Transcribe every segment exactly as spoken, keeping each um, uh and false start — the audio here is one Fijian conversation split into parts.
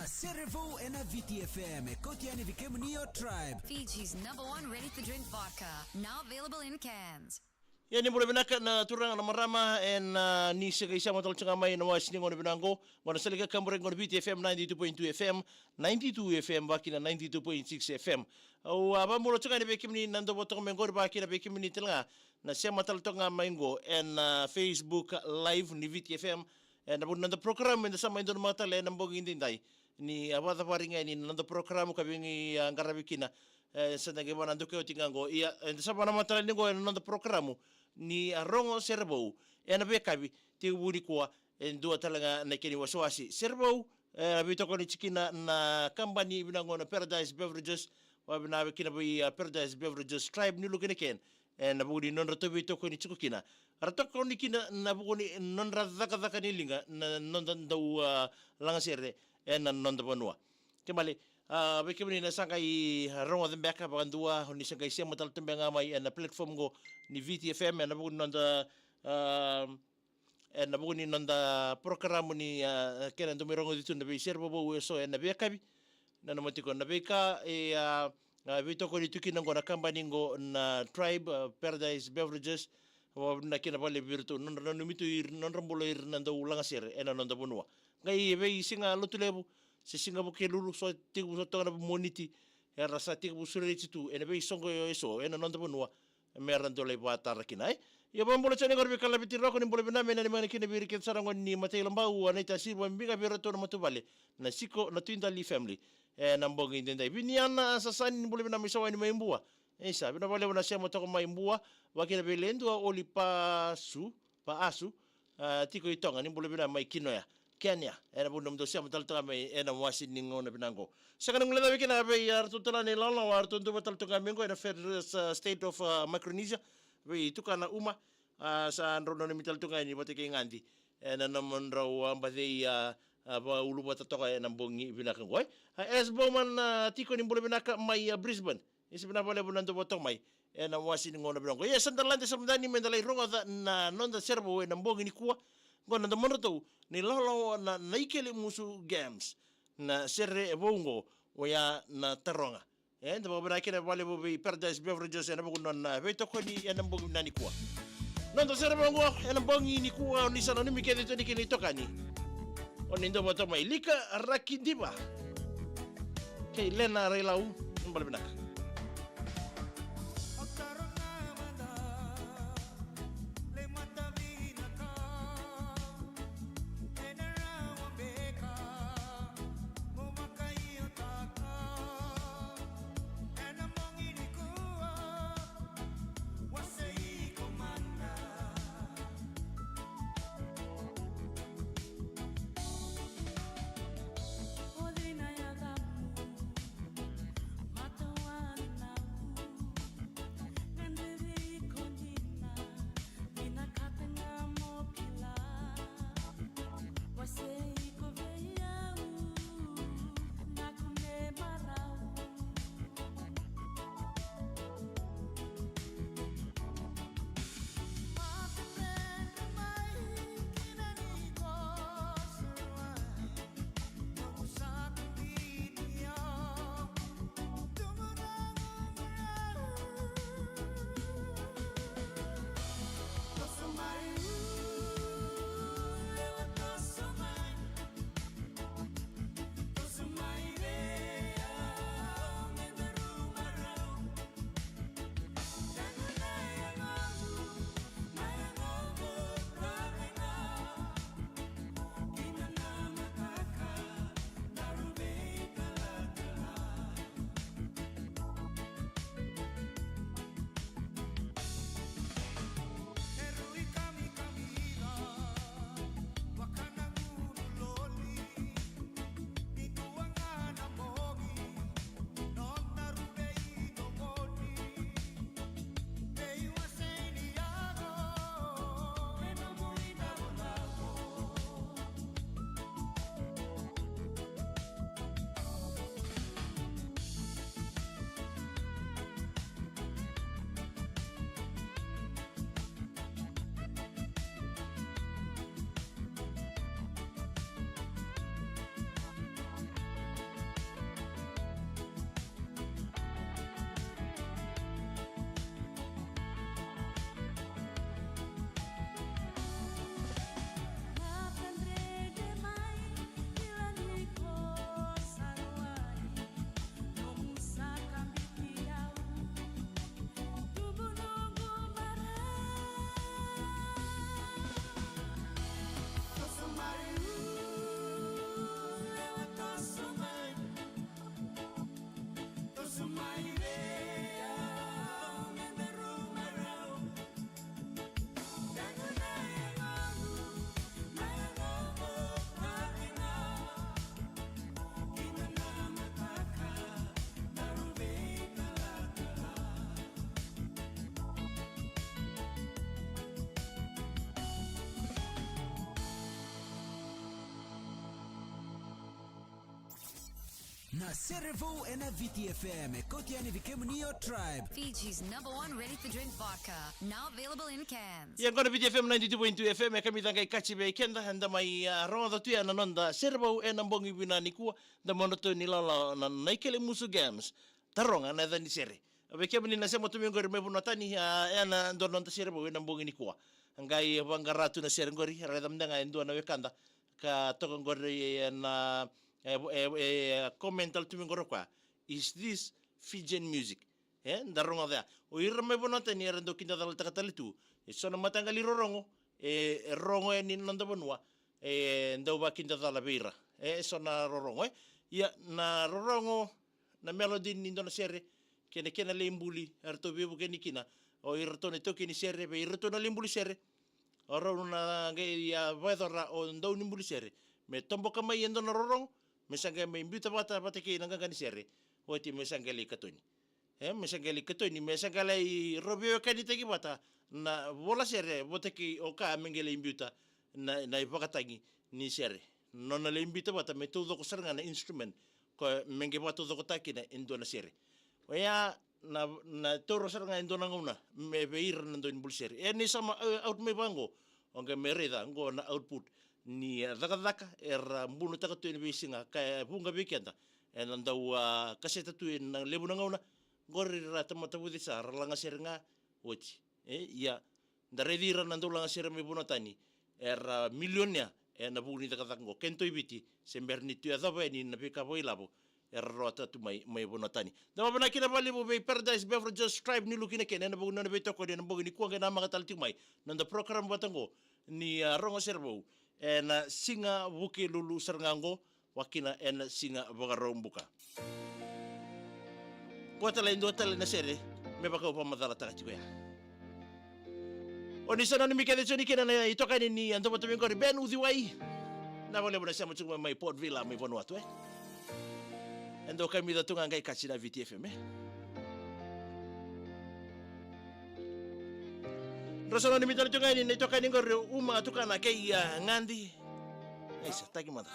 Serevou ena Viti F M, e kauti yani vei kemuni o Tribe. Fiji's number one ready-to-drink vodka, now available in cans. Ia ni bula vinaka na turaga na marama, ena ni se qai sema tale tu ga mai ena wasi ni gauna vinaka qo, qo na Salika Kaburaki qo na Viti F M ninety-two point two F M, ninety-two F M, vakina ninety-two point six F M. Au a vabula tu ga ni vei kemuni na dau votoka mai qori, vakina vei kemuni tale ga na sema tale toka ga mai qo ena Facebook Live ni Viti F M. Ena vuku ni noda program eda sa mai donumaka tale ena bogi edaidai, ni a vakacavari ga yani na noda program ka vei qai a qaravi kina. E sa da qai vana doke oti ga qo. Ia, eda sa vana matala ni qo ena noda program ni a rogo sere vou ena veikavi, tekivu nikua, e dua tale ga na kena iwasewase. Sere vou, e, a veitokoni tiko kina na kabani vinaka qo na Paradise Beverages, vavinavinaka kina vei a Paradise Beverages Tribe ni Lukiniken. Ena vuku ni nodratou veitokoni tiko kina, ra tokoni kina na vuku ni nodra cakacaka ni liga na noda dau a lagasere ena noda vanua. Kemali, a, vei kemuni na sa qai rogoca beka vakadua, o ni sa qai sema tale tu beka ga mai ena platform qo ni Viti F M, ena vuku ni noda, a, ena vuku ni noda program ni, a, kena dau mai rogoci tu na veisere vovou eso ena veikavi. Nanuma tiko na veika e a, a, veitokoni tu kina qo na kabani qo na Tribe, a, Paradise Beverages. Vavinavinaka kina vakalevu vei iratou, nodra nanumi tu ira, nodra bula ira na dau lagasere ena noda vanua. Qai veisiga Lotulevu se siga Vukelulu, so tekivu so toka na Moniti, era sa tekivu sureti tu ena veisoqo eso ena noda vanua, me ra dau lai vakatara kina, e. Ia, vakabula tiko yani qori vei Kalavi Tiroko, ni bula vinaka, me nanumi yani kina vei ira kece sara qo ni Matailabau, a, Naitasiri, vakabibi ga vei iratou na matavuvale na Siko, na Tuidali family. Ena bogi edaidai, Viniana Sasani, ni bula vinaka, mai Sawani mai Bua. E sa vinaka vakalevu na sema toka mai Bua, vakina vei Ledua Oli Pasu, Paasu, a, tiko i Toga, ni bula vinaka mai Kinoya, Kenya. Ena vuku ni nomudou sema tale toka mai ena wasi ni gauna vinaka qo. Sega ni guilecavi kina vei, a, ratou tale na ilawalawa, a, ratou duva tale toka mai qo ena Federated, a, State of, a, Micronesia, vei tukana Uma, a, sa drau nanumi tale toka yani vata kei Gadi ena nomudrau, a, bacei, a, a, vakauluvata toka ena bogi vinaka qo, e. A, S Bowman, a, tiko, ni bula vinaka mai, a, Brisbane. Ni sa vinaka vakalevu na dau votoka mai ena wasi ni gauna vinaka qo. Ia, sa da lade sara mada yani me da lai rogoca na noda sere vou ena bogi nikua. Qo na domodratou na ilawalawa na Naikelemusu Games, na sere vou qo, oya na Taroga. E, da vakavinavinaka kina vakalevu vei Paradise Beverages ena vuku ni nona veitokoni ena bogi vinaka nikua. Noda sere vou qo ena bogi nikua, o ni sa nanumi kece tu yani kina itokani. O ni dau votoka mai, Lika Rakidiva kei Lena Railau, ni bula vinaka. A Serevou ena V T F M, e kauti yani vei kemuni o Tribe. Fiji's number one ready-to-drink vodka, now available in cans. Ia qo na V T F M ninety-two point two F M, e kamica qai kaci vei keda, eda mai, a, rogoca tu ya na noda Serevou ena bogi vinaka nikua, da modratou ni lala na Naikele Musu Games. Taroga na yaca ni sere. Vei kemuni na sema tu mai qori mai vanua tani, a, ena dua na noda Serevou ena bogi nikua. Qai vaqara tu na sere qori, raica mada ga e dua na wekada ka toka qori ena, e, e, e, comment tale tu mai qori o koya. Is this Fijian music? E, da rogoca ya. O ira mai vanua tani era dau kidacala taka tale tu. E so na mataqali rorogo, e, e rogo yani na noda vanua, e dau vakidacala vei ira. E, e so na rorogo, e. Ia, na rorogo, na melody ni dua na sere, kei na kena lai buli, eratou veivukei kina o iratou na itaukei ni sere vei iratou na lai buli sere. O rau na qai, a, vakayacora o dau ni buli sere me toboka mai e dua na rorogo, me sa qai mai biuta vata, vata kei na qaqa ni sere. Oti me sa qai lai katoni. E, me sa qai lai katoni, me sa qai lai, rau veiwekanitaki vata na vola sere vata kei o ka me qai lai biuta na, na ivakatagi ni sere. Nona lai biuta vata me taucoko sara ga na instrument ko me qai vakataucokotaka kina e dua na sere. Oya na, na taura sara ga e dua na gauna me vei ira na dau ni buli sere. E ni sa ma, e, out mai vaqo, o qai me raica qo na output ni, e, cakacaka era bunutaka tu ena veisiga ka e vuqa vei keda ena dau, a, kaseta tu ena levu na gauna. Qori ra tamata vucesa ra lagasere ga oti. E, ia, da raici ira na dau lagasere mai vanua tani, era milionea ena vuku ni cakacaka qo. Kedatou i Viti, se bera ni tu yacova yani na veika vakailavo era rawata tu mai, mai vanua tani. Da vakavinavinaka vakalevu vei Paradise Beverages, Tribe, ni luki na kena ena vuku ni nona veitokoni ena bogi nikua, qai namaka tale tiko mai na noda program vata qo ni, a, rogo Serevou ena siga Vukelulu sara ga qo, vakakina ena siga Vakaraubuka. Qo tale e dua tale na sere me vakau vakamacalataka tiko ya. O ni sa nanumi kece tiko ni kina na itokani ni a dovata mai qori, Ben Uciwai. Vinaka vakalevu na sema tiko mai Port Vila mai Vanuatu, e. E dau kamica tu ga qai kaci na V T F M, e. Drau sa nanumi tale tiko ga ni na itokani qori, Uma Tukana kei, a, Gadi. Isa, taki mada.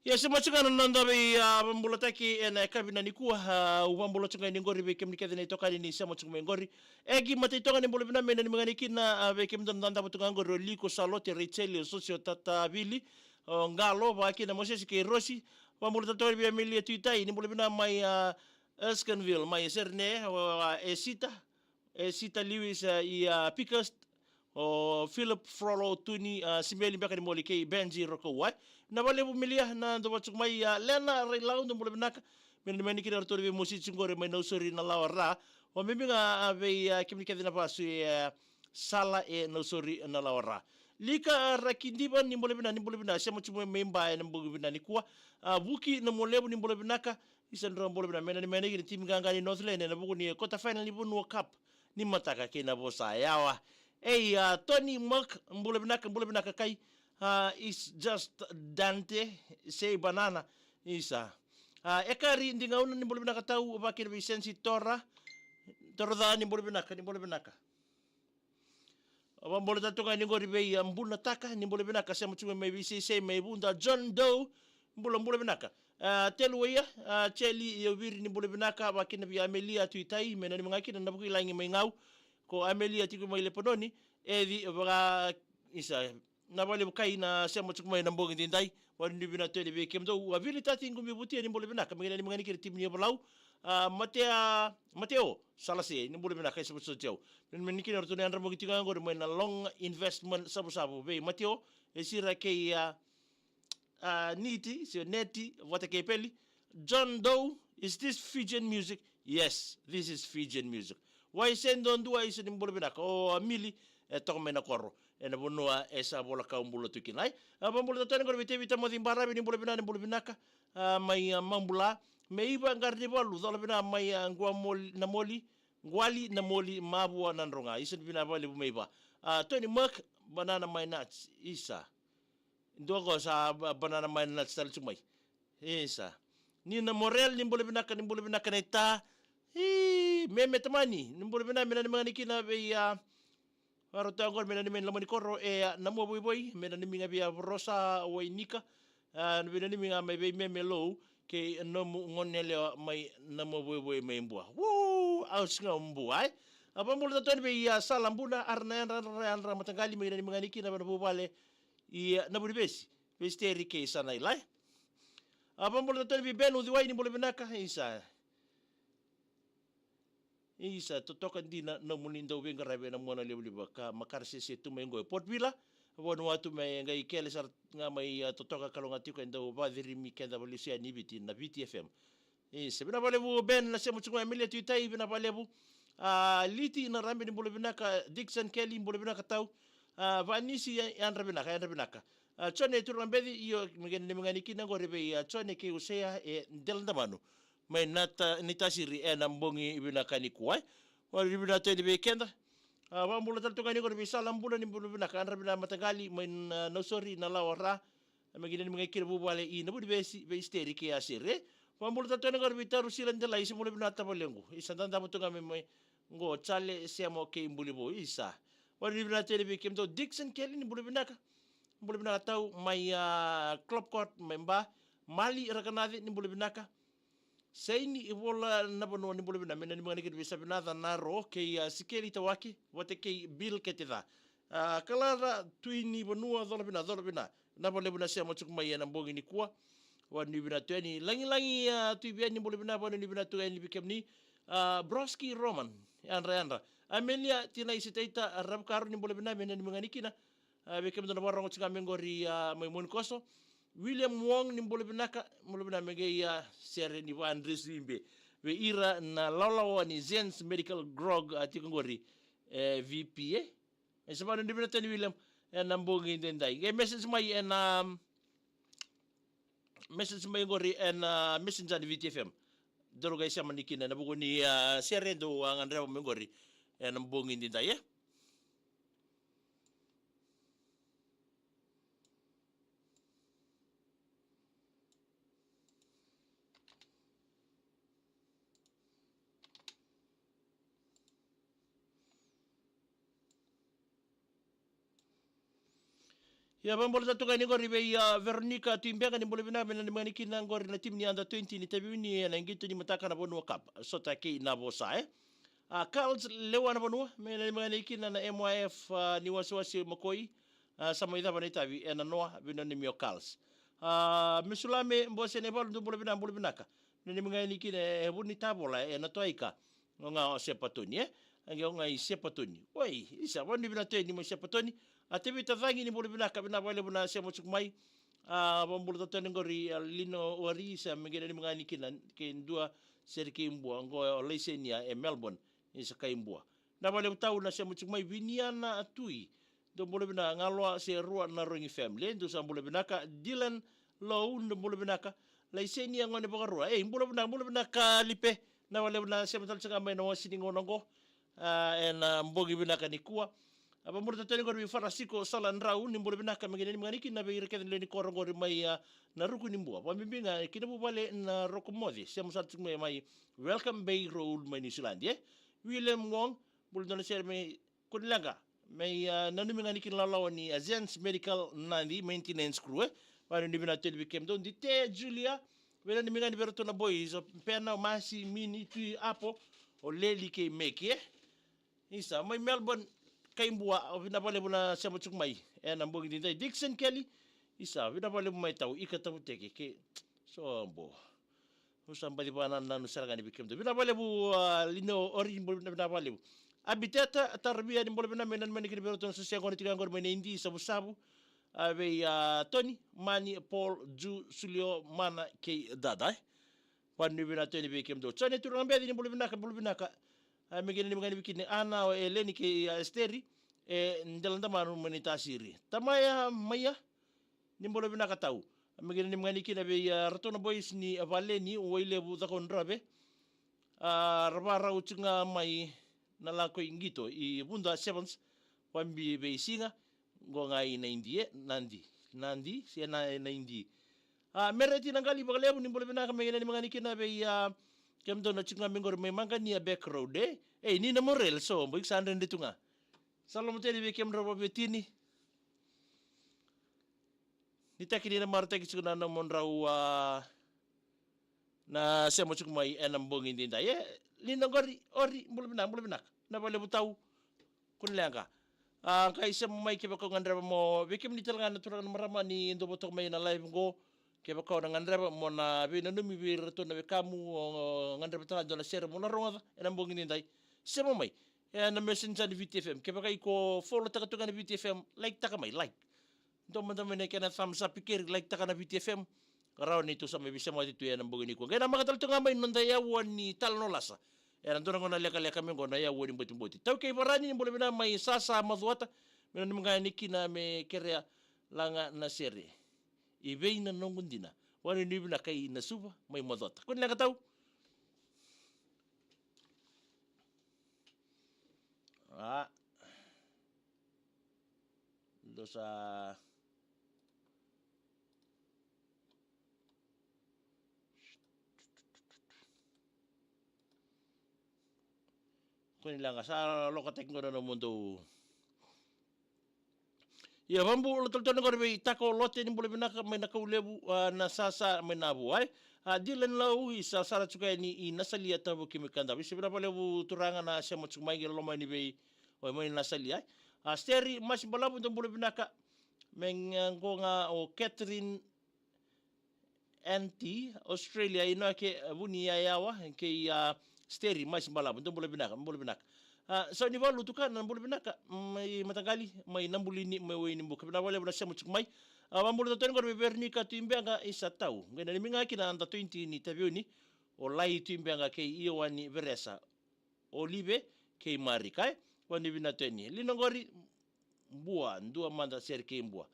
Ia, sema tiko ga na noda vei, a, vakabulataki ena yakavi nikua, a, au vakabula tiko ga yani qori vei kemuni kece na itokani ni sema tiko mai qori. Egi Mataitoga, ni bula vinaka, me nanumi ga ni kina, a, vei kemudou na dadabe tiko ga qori, o Liko, Salote, Rachel, o Sosi, o Tatavili, o Qalo, vakakina Mosese kei Rosi. Vakabula tale tiko ga vei Amelia Tuitai, ni bula vinaka mai, a, Erskineville, mai Sydney, o, a, Esita, Esita Lewis, a, i, a, Pickhurst, o Philip Frollo, Tuni, a, Simeli beka ni Moli kei Benji Rokouwai. Vinaka vakalevu Melia, na dau vacuku mai, a, Lena Railau, dou bula vinaka. Me nanumi ga ni kina ratou na veimositi qori mai Nausori, Nalawa, Ra. Vakabebe ga, a, vei, a, kemuni kece na vasu, e, a, Sala e Nausori, Nalawa, Ra. Lika, a, Rakidiva, ni bula vinaka, ni bula vinaka, sema tiko mai, mai Ba ena bogi vinaka nikua. A, Vuki Namualevu, ni bula vinaka. Isa, drau bula vinaka. Me nanumi ga ni kina timi qaqa ni Northland ena vuku ni quarter final ni Vanua Cup ni mataka kei na vosa yawa. Ei, a, Tony Mark, bula vinaka, bula vinaka kai. A, it's just Dante, say banana. Isa. A, Ekari Digauna, ni bula vinaka tau, vakakina vei Sensi Tora. Toro ca, ni bula vinaka, ni bula vinaka. Vakabula tale tu ga yani qori vei, a, Bunataka, ni bula vinaka, sema tiko mai Viseisei mai Vuda, John Doe, bula, bula vinaka. A, Teluaia, a, Cheli Ioviri, ni bula vinaka, vakakina vei Amelia Tuitai, me nanumi ga kina na Vukelagi mai Gau, ko Amelia tiko mai Lepanoni, Eci, vaka, isa, Na vale vukai na sema tiko mai na bogi daidai. Vale ni vinaka tale vei kemudou. A Vili Tati Gumi Vutia ni bula vinaka. Me kena ni magani kere timi ni Valau. A, Matea, Mateo Salase ni bula vinaka. Isa vutu teo. Me ni kina ratou na yadra mogi tiko qori mai na Long Investment Savusavu. Vei Mateo, e sira kei a, a, Niti, se Neti, vata kei Peli. John Doe, is this Fijian music? Yes, this is Fijian music. Wai se dodua isa ni bula vinaka. O Amili, e toka mai na koro. E na vanua e sa vola kau bula tu kina. Ai, a, vabula tatani koro vei Tevita Moci Baravi ni bula vinaka, ni bula vinaka. A, mai, a, Mabula. Me iva qari ni valu, cola vinaka mai, a, Gua Moli, na Moli. Guali na Moli, Mavua na Droga. Isa ni vinaka valevu me iva. A, Tony Mark, banana mai nuts. Isa. Dua ko sa ba-, banana mai na tale tu mai. Isa. Ni na Morel, ni bula vinaka, ni bula vinaka na ita. I, Meme Tamani, ni bula vinaka, me na ni magani kina vei a. Varo ta gor me na ni meni lamani koro e a na mua voivoi, me na ni minga vei a Rosa Wainika. A, na vei na ni minga mai vei Meme Lou, kei nomu gone lewa mai na mua voivoi mai Bua. Woo, au siga Bua, ai. A vabula tatoni vei a Sala Buna, ara na yadra, yadra, yadra, mataqali me na ni magani kina vei na vuvale. Ia, na vuri vesi. Vei Steri kei Sanailai. A vabula tatoni vei Benu Uciwai ni bula vinaka. Isa. Isa, totoka dina, nomuni dau veiqaravi ena mua na livaliva ka makara sese tu mai qo e Port Vila. Vanuatu me qai kele sara ga mai, a, totoka kaloga tiko e dau vacirimi keda valisia ni Viti, na Viti F M. Isa, vinaka valevu Ben, na sema tiko mai Amelia Tuitai, vinaka valevu. A, Liti na Rabe ni bula vinaka, Dixon Kelly, bula vinaka tau. A, Vanisi, ya-, yadra vinaka, yadra vinaka. A, Jone Turabeci, io, me kena ni magani kina qori vei, a, Jone kei Usea e Dela Damanu. Mai na ta-, ni tasiri ena bogi vinaka nikua. Qori vinaka tani vei keda. A, vabula tale tu ga ni qori vei Sala Buna ni bula vinaka, yadra vinaka mataqali, mai na, Nausori, na Lawara. A me kina ni me qai kina vuvale i na vuri vesi, vei Steri kei Asiri. Vabula tatoni qori vei Taru Sila Delai, se bula vinaka tavalequ. Isa dadava tu ga me mai qo Jale, Semo kei Bulivo. Isa. Vabula vinaka tale vei kemudou Dixon Kelly ni bula vinaka. Bula vinaka tau mai, a, Club Court, mai Ba. Mali Rakanaci ni bula vinaka. Saini i vola na vanua ni bula vinaka, me na ni magani kina vei Savinaca na ro, kei a Sikeli Tawaki, vata kei Bill Keteca. A, Kalara Tui ni vanua, cola vina, cola vina. Na valevu na sema tiko mai ena bogi nikua. Vanu ni vina tu yani, Lagilagi, a, Tui Viani, bula vina, vanu ni vina tu yani vei kemuni. A, Broski Roman, yadra, yadra. Amelia, Tina Isitaita, a, Ravukaru ni bula vina, me na ni magani kina. A, vei kemudou na vakarogo tiko ga me qori, a, mai Monikoso. William Wong ni bula vinaka, bula vinaka me qai, a, sere ni vadresu ibe. Vei ira na lawalawa ni Zens Medical Grog, a, tiko qori, e, V P, e. E sa vanu ni vinaka tani William, e, na bogi daidai. Qai message mai, e, na, message mai qori, e, na messenger ni Viti F M. Dou qai sema ni kina, na vuku ni, a, sere dou a gadreva mai qori, e, na bogi daidai, e. Ia, vabula tale tu ga ni qori vei, a, Veronica Tuibega ni bula vinaka, me na ni magani kina qori na timi ni under twenty ni Taveuni ena qito ni mataka na Vanua Cup. Sota kei Navosa, e. A, Carls Lewa na Vanua, me na ni magani kina na M Y F, a, ni wasewase makoi. A, sa mai cava na itavi, e na noa, vei na ni mio Carls. A, Mesulame, Bose na ivalu, dou bula vinaka, bula vinaka. Na ni magani kina, e, Vuni Tavola, e na toaika. O ga o Sepatoni, e? Age o ga i Sepatoni. Oi, isa, vanu ni vina tu yani mai Sepatoni. A Tevita Cagi ni bula vinaka, vinaka valevu na sema tiko mai. A, vabula tatani qori, a, Lino Wari, isa, me qai na ni magani kina, kei dua, sere kei Bua, qo o Laisenia, e Melbourne, isa kai Bua. Na valevu tau na sema tiko mai, Viniana Tui. Dou bula vinaka, Galoa se Rua na Rogi family. Dou sa bula vinaka, Dylan Lou, dou bula vinaka. Laisenia gone vakarua. Ei, bula vinaka, bula vinaka, Lipe. Na valevu na sema tale tiko ga mai na wasi ni gauna qo. A, ena bogi vinaka nikua. A, vabula tatani qori vei Farasiko Saladrau, ni bula vinaka, me kena ni magani kina vei ira kece na lewe ni koro qori mai, a, na ruku ni Bua. Vabibi ga, kina vuvale na Roko Moce. Sema sa tiko mai, mai Welcome Bay Road mai New Zealand, e. William Wong, bula dona sere mai Kunilaga, mai, a, nanumi ga ni kina lawalawa ni, a, Zens Medical Nadi Maintenance Crew, e. Vanu ni vina teli vei kemudou, Dite Julia, vina ni migani vei ratou na boys, o Pena, o Masi, Mini, Tui, Apo, o Leli kei Meki, e. Isa, mai Melbourne, Kai Bua, au vinaka vakalevu na sema tiko mai ena bogi edaidai. Dixon Kelly, isa, vinaka vakalevu mai Tau, ika Tavuteke, ke sobo. Au sa baci vakanananu sara ga ni vei kemudou. Vinaka vakalevu, a, Lino Ori, ni bula vinaka vakalevu. Abiteta Taravia, ni bula vinaka, me nanumi yani kina vei iratou na sosia gona tiko qori mai na Idi, Savusavu. A, vei, a, Toni, Mani, Paul, Ju, Sulio, Mana kei Dada, e. Vanuinui vinaka tu yani vei kemudou. Jone Turaga Beci, ni bula vinaka, bula vinaka. A, me qai nanumi ga yani vei kina Ana, o Eleni kei, a, Esteri, e Dela Damanu mai Naitasiri. Tamaya Maia, ni bula vinaka Tau. A, me qai nanumi ga yani kina vei, a, ratou na boys ni, a, Valeni, o Wailevu, Cakaudrove. A, ra vakarau tiko ga mai na lako i qito i Vuda Sevens, vakabibi vei Siga, qo ga i Nadi, e, Nadi, Nadi, se na, Nadi. A, Mereti Naqali vakalevu, ni bula vinaka, me nanumi ga yani kina vei, a, kemudou na tiko ga mai qori mai Maqania Back Road, e. Ei, ni na Morel, so, boi sa dredre tu ga. Sa lomani vei kemudrau vakaveitini. Ni taki ni na marautaki tiko na nomudrau, a, na sema tiko mai ena bogi edaidai. E, Lino Ori, Ori, bula vinaka, bula vinaka. Vinaka vakalevu Tau. Kua ni leqa. A, qai sema mai kevaka o gadreva mo, vei kemuni tale ga na turaga na marama ni dou votoka mai na live qo. Kevaka o na gadreva mo na veinanumi vei iratou na wekamu, o gadreva tale ga dua na sere mo na rogoca ena bogi edaidai. Sema mai ena Messenger ni Viti F M. Kevaka iko follow taka tu ga na Viti F M, like taka mai, like. Dua mada mai na kena thumbs up, keri like taka na Viti F M. Rawa ni tou sa mai veisemati tu ena bogi nikua. Qai namaka tale tu ga mai na noda yaua ni Tala no Lasa. Ena dua na gauna lekaleka mai qo na yaua ni Botiboti. Taukei Varani, ni bula vinaka mai Sasa Macuata. Me nanumi ga yani kina me kerea laga na sere. I vei na noqu dina. Vanuinui vinaka i Nasuva mai Macuata. Kua ni leqa Tau. A. Dou sa Kua ni leqa, sa lokataki qo na nomudou. Ia, vakabula tale tu yani qori vei Tako Lote, ni bula vinaka mai Nakaulevu, a, na Sasa mai Navu, ai. A, Dylan Lau, i sarasara tiko yani i Nasalia, Tavuki mai Kadavu. Isa, vinaka vakalevu turaga na sema tiko mai, qai loma yani vei, o, mai Nasalia, ai. A, Steri Masibalavu, dou bula vinaka. Me qo ga o Catherine N T, Australia, Inoke Vuni Yayawa, kei, a, Steri Masibalavu, dou bula vinaka, bula vinaka. A, Saunivalu Tukana, bula vinaka, mai Mataqali, mai Nabulini, mai Wainibuka, vinaka vakalevu na sema tiko mai. A, vakabula tale tu yani qori vei Veronika Tuibeqa, isa Tau. Qai nanumi ga kina na noda twenty ni Taveuni, o Lai Tuibeqa kei Iowani Veresa. Olive kei Marika, e. Vanuinui vinaka tu yani. Lino Ori, Bua, dua mada sere kei Bua.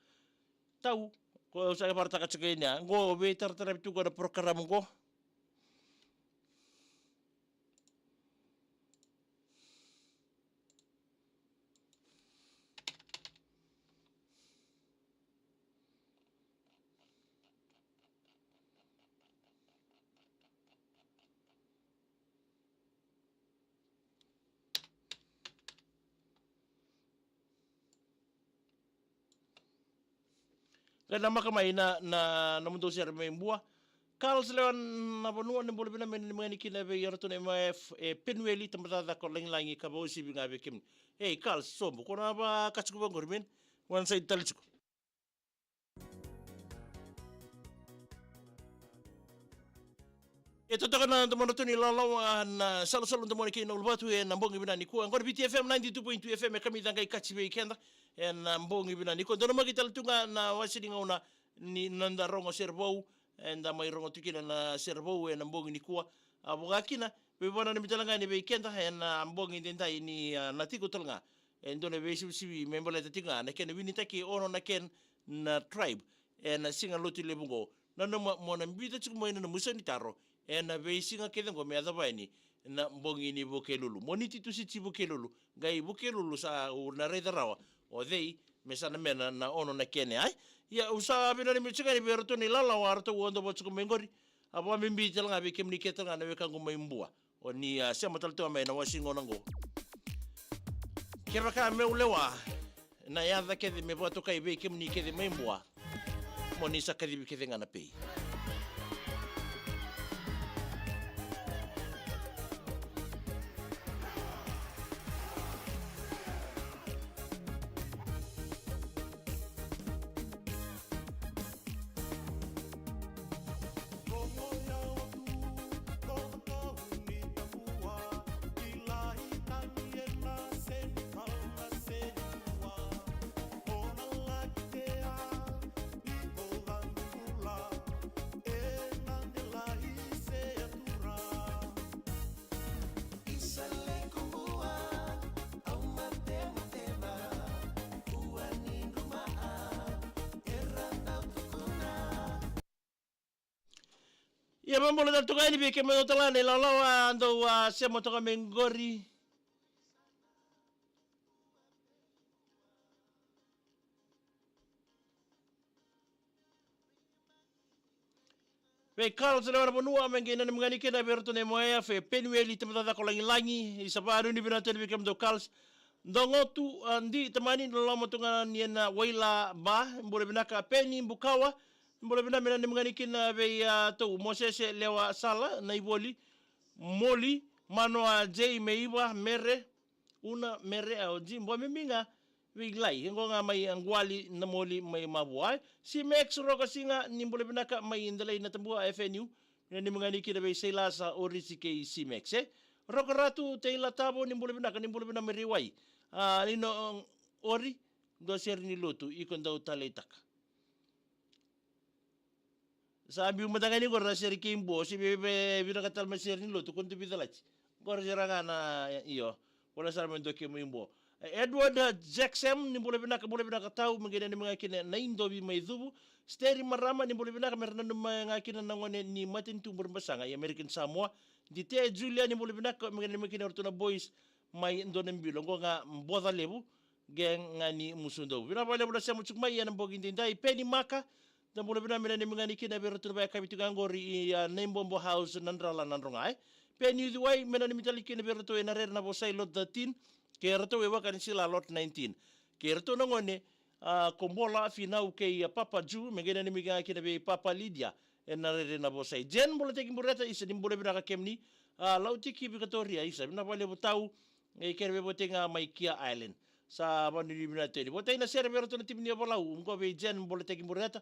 Tau, ko sa vakaraitaka tiko yani, a. Qo veitarataravi tu qo na porokaramu qo. Qai namaka mai na, na, nomudou sere mai Bua. Carlos Lewa Navanua, ni bula vinaka, me nanumi ga yani kina vei iratou na M I F e Penueli, Tabacakacaka o Lagilagi, ka vakauasivi ga vei kemuni. Ei, Carlos, sobu, ko na vakasuka vaqori, man. One side tale tiko. E totoka na domodratou ni lalawa, a, na Salusalo Domoni kei na Uluvatu ena bogi vinaka nikua. Qori Viti F M ninety-two point two F M, e kamica qai kaci vei keda ena bogi vinaka nikua. Donumaki tale tu ga na wase ni gauna ni noda rogo sere vou, eda mai rogo tu kina na sere vou ena bogi nikua. A, vaka kina, veivakananumi tale ga yani vei keda ena bogi edaidai ni, a, na tiko tale ga e dua na veisivisivi me baleta tiko ga na kena winitaki e ono na kena na tribe ena siga Lotulevu qo. Nanuma mo na biuta tiko mai na nomu isaunitaro ena veisiga kece qo me yacova yani na bogi ni Vukelulu. Moniti, Tusiti, Vukelulu. Qai Vukelulu sa u na raica rawa o cei me sa na mena na ono na kena, ai. Ia, au sa veinanumi tiko yani vei iratou na ilala, a, ratou a dau vaka tiko mai qori. A, vakabibi tale ga vei kemuni kece tale ga na wekaqu mai Bua. O ni, a, sema tale tu ga mai na wase ni gauna qo. Kevaka meu lewa na yaca kece me vakatokai vei kemuni kece mai Bua, mo ni sa kacivi kece ga na pei. E vakabula tale toka yani vei kemudou tale na ilawalawa dou a sema toka mai qori. Vei Carlos Lewa na vanua, me qai nanumi ga ni kena vei ratou na M I F, e Penueli Tamacacako Lagilagi, isa vanuinui vinaka tale vei kemudou Carlos. Dogotu, a, di tamani, loloma tu ga ni ena Waila Ba, bula vinaka Peni Bukawa, bula vinaka me nanumi ga ni kena vei, a, tou Mosese Lewa Sala, na ivoli, Moli, Manoa J Meiva, Mere, Una, Mere, a, o Jim, bua me biga, vei Lai, e qo ga mai Anguali na Moli mai Mavua, e. Simex Roko Siga, ni bula vinaka mai Delai na Tabua, F N U, me nanumi ga ni kena vei Seilasa, o Risi kei Simex, e. Roko Ratu, Teila Tavo, ni bula vinaka, ni bula vinaka mai Riwai. A, ni no, ori, dua seri ni lotu, iko dau taleitaka. Sa biu mada ga ni qori na seri kei Bo, se vei, vei, vinaka tale mai seri ni lotu, ko dua vica lati. Qori sera ga na, io, wala sara mai dua kei mai Bo. E, Edward, a, Jackson, ni bula vinaka, bula vinaka tau, me qai nanumi ga kina na Idovi mai Cuvu. Steri Marama, ni bula vinaka, me ra nanumi ga kina na gone ni matanitu Burebasaga, i American Samoa. Dite Julia, ni bula vinaka, me qai nanumi kina ratou na boys mai Donabilo, qo ga Boca Levu, gang ga ni Musudou. Vinaka vakalevu na sema tiko mai ena bogi daidai, Peni Maka, da bula vinaka me nanumi ga ni kina vei ratou na vakayakavi tiko ga qori i, a, Naibobo House, Nadrala, Nadroga, e. Peni Uciwai, me nanumi tale kina vei ratou ena rere na Vosai lot thirteen, kei ratou e Wakanisila lot nineteen. Kei ratou na gone, a, ko Bola, Finau kei, a, Papa Ju, me qai nanumi ga kina vei Papa Lidia, ena rere na Vosai. Jen Bolateki Bureta, isa ni bula vinaka kemuni, a, Lautiki Vikatoria, isa, vinaka vakalevu tau, e kere vei votai ga mai Kia Island. Sa vanuinui vinaka tu yani. Votai na sere vei ratou na timi ni Ovalau, qo vei Jen Bolateki Bureta.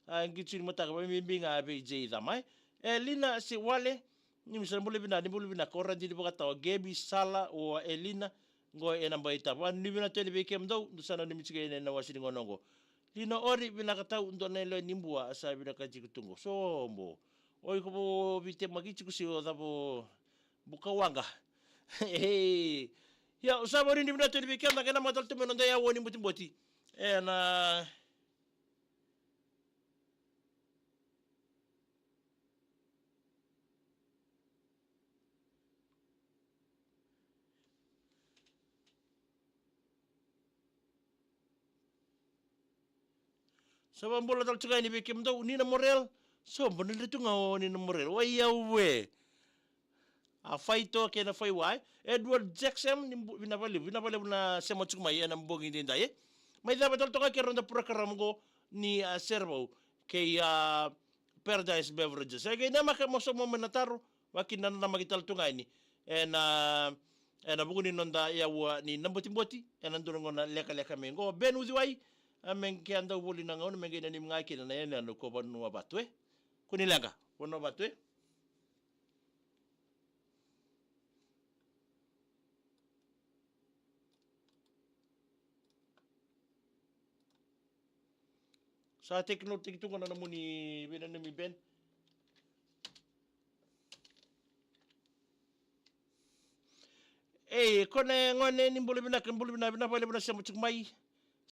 A, qi tu ni mataka, vakabibi ga vei Jay Cama, e. E, Lina Sewale, ni sa bula vinaka, ni bula vinaka, o Radini Vakatawa, Gebi Sala, o Elina, qo ena Baitava. Vanuinui vinaka tu yani vei kemudou, dou sa nanumi tiko yani ena wase ni gauna qo. Lina Ori, vinaka tau, dua na yalewa ni Bua, sa vinaka tiko tu qo. Sobo. O iko vo veitemaki tiko se o cava o Bukawaqa. Ei. Ia, au sa vanuinui vinaka tu yani vei keda, qai na matala tu mai noda yaua ni botiboti. Ena Sa vakabula tale tiko ga yani vei kemudou, Nina Morel. Sobo, ni dre tu ga o Nina Morel. Wai au e. A Faito kei na Faiwa, e. Edward Jackson, ni bu-, vinaka vakalevu, vinaka vakalevu na sema tiko mai ena bogi daidai, e. Mai cava tale toka kei na noda program qo ni, a, Serevou kei, a, Paradise Beverages. E, kei na maka mo somo mai na taro, vakina na namaki tale tu ga yani. Ena, ena vuku ni noda yaua ni nabotiboti, ena dua na gauna lekaleka mai qo. Ben Uciwai, a, me kea dau voli na gauna, me qai nanumi ga kina na yanuyanu ko Vanuavatu, e. Ko ni leqa, Vanuavatu, e. Sa take note tiko qo na nomuni veinanumi Ben. Ei, ko na gone ni bula vinaka, bula vinaka, vinaka vakalevu na sema tiko mai.